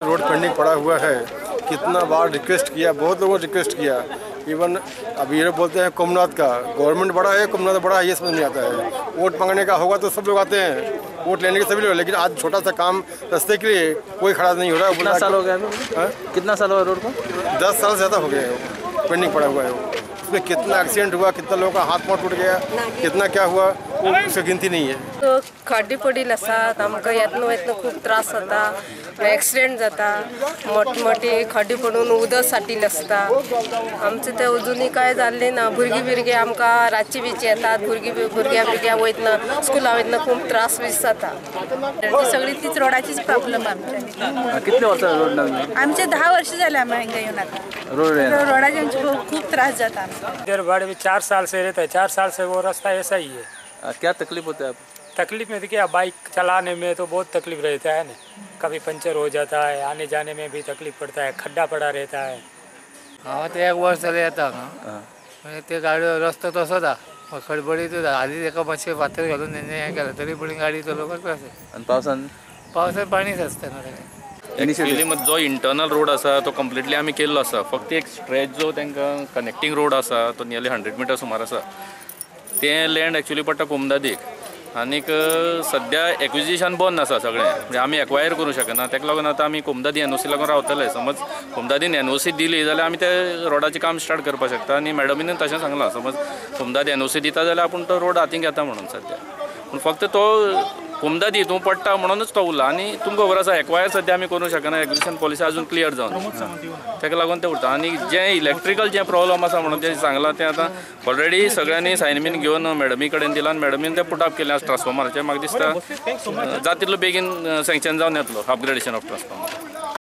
Road pending पड़ा हुआ है, कितना बार रिक्वेस्ट किया, बहुत लोगों ने रिक्वेस्ट किया। इवन अब ये बोलते हैं कोमनाथ का गवर्नमेंट बड़ा है, कोमनाथ बड़ा है, ये समझ नहीं आता है। वोट मांगने का होगा तो सब लोग आते हैं, वोट लेने के सभी लोग, लेकिन आज छोटा सा काम रास्ते के लिए कोई खड़ा नहीं हो रहा है। कितना साल हो गया? कितना साल हो गया रोड को? 10 साल से ज़्यादा हो गया है, पेंडिंग पड़ा हुआ है। उसमें कितना एक्सीडेंट हुआ, कितना लोगों का हाथ पाँव टूट गया, कितना क्या हुआ, वो उसकी गिनती नहीं है। खड्डे पडिल्ले आसात, आमकां येतना वयतना खूब त्रास जाता, एक्सिडेंट जाता, मोटे मोटे खड्डे पडून उदक साठिल्लें आसता। आमचें तें अजुनूय कांय जाल्लें ना। भुरगीं बिरगीं आमकां रातची बिची येतात, भुरगीं भुरग्यां बिरग्यां वयतना स्कुला वयतना खूब त्रास बी जाता। सगळी तीच रोडाचीच प्रॉब्लेम आमच्या। कितले वर्सां रोड ना? आमचे 10 वर्ष जाले आमी हांगा येवन आतां रोडाचे आमचे खूब त्रास जाता। इधर भाड़े में 4 साल से रहता है, 4 साल से वो रास्ता ऐसा ही है। क्या तकलीफ होता है? तकलीफ में तो क्या, बाइक चलाने में तो बहुत तकलीफ रहता है ना, कभी पंचर हो जाता है, आने जाने में भी तकलीफ पड़ता है, खड्डा पड़ा रहता है। हांव आतां 1 वर्स जालें येता हांगा, म्हणजे ते गाडयो रस्तो तसोच आहा, खडबडीत हालींच एका मातशें फातर घालून तेंचें हें केलां, तरी पूण गाडी चलोवपाक त्रास जाता। आनी पावसान? पावसान पाणी साचता न्हू सगळें। एक्चुअली जो इंटरनल रोड आसा तो कंप्लिटली आमी केल्लो आसा, फक्त एक स्ट्रेच जो तांकां कनेक्टींग रोड आसा तो नियरली 100 मिटर सुमार आसा, तें लँड एक्चुअली पडटा कोमदादीक, आनीक सद्या एक्विजिशन बंद आसा सगळें, म्हणजे आमी एक्वायर करूंक शकना। ताका लागून आतां आमी कोमदादी एनओसी लागून रावतले। समज कोमदादीन एनओसी दिली जाल्यार आमी ते रोडाचें काम स्टार्ट करपाक शकता। आनी मॅडमीन तशें सांगलां, समज कोमदादी एनओसी दिता जाल्यार आपूण तो रोड हातीन घेता म्हणून सद्या, पूण फक्त तो कोमदादी हितून पडटा म्हणूनच तो उरला। आनी तुमकां खबर आसा एक्वायर सद्या आमी करूंक शकना, एक्विजिशन पॉलिसी अजून क्लियर जावन ताका लागून तें उरता। आनी जें इलेक्ट्रिकल जें प्रॉब्लम आसा म्हणून जें सांगलां तें आतां ऑलरेडी सगळ्यांनी सायन बीन घेवन मॅडमी कडेन दिलां आनी मॅडमीन तें पुट अप केलें आसा ट्रान्सफॉर्मराचें। म्हाका दिसता जाता तितलो बेगीन सँक्शन जावन येतलो अपग्रेडेशन ऑफ ट्रान्सफॉर्मर।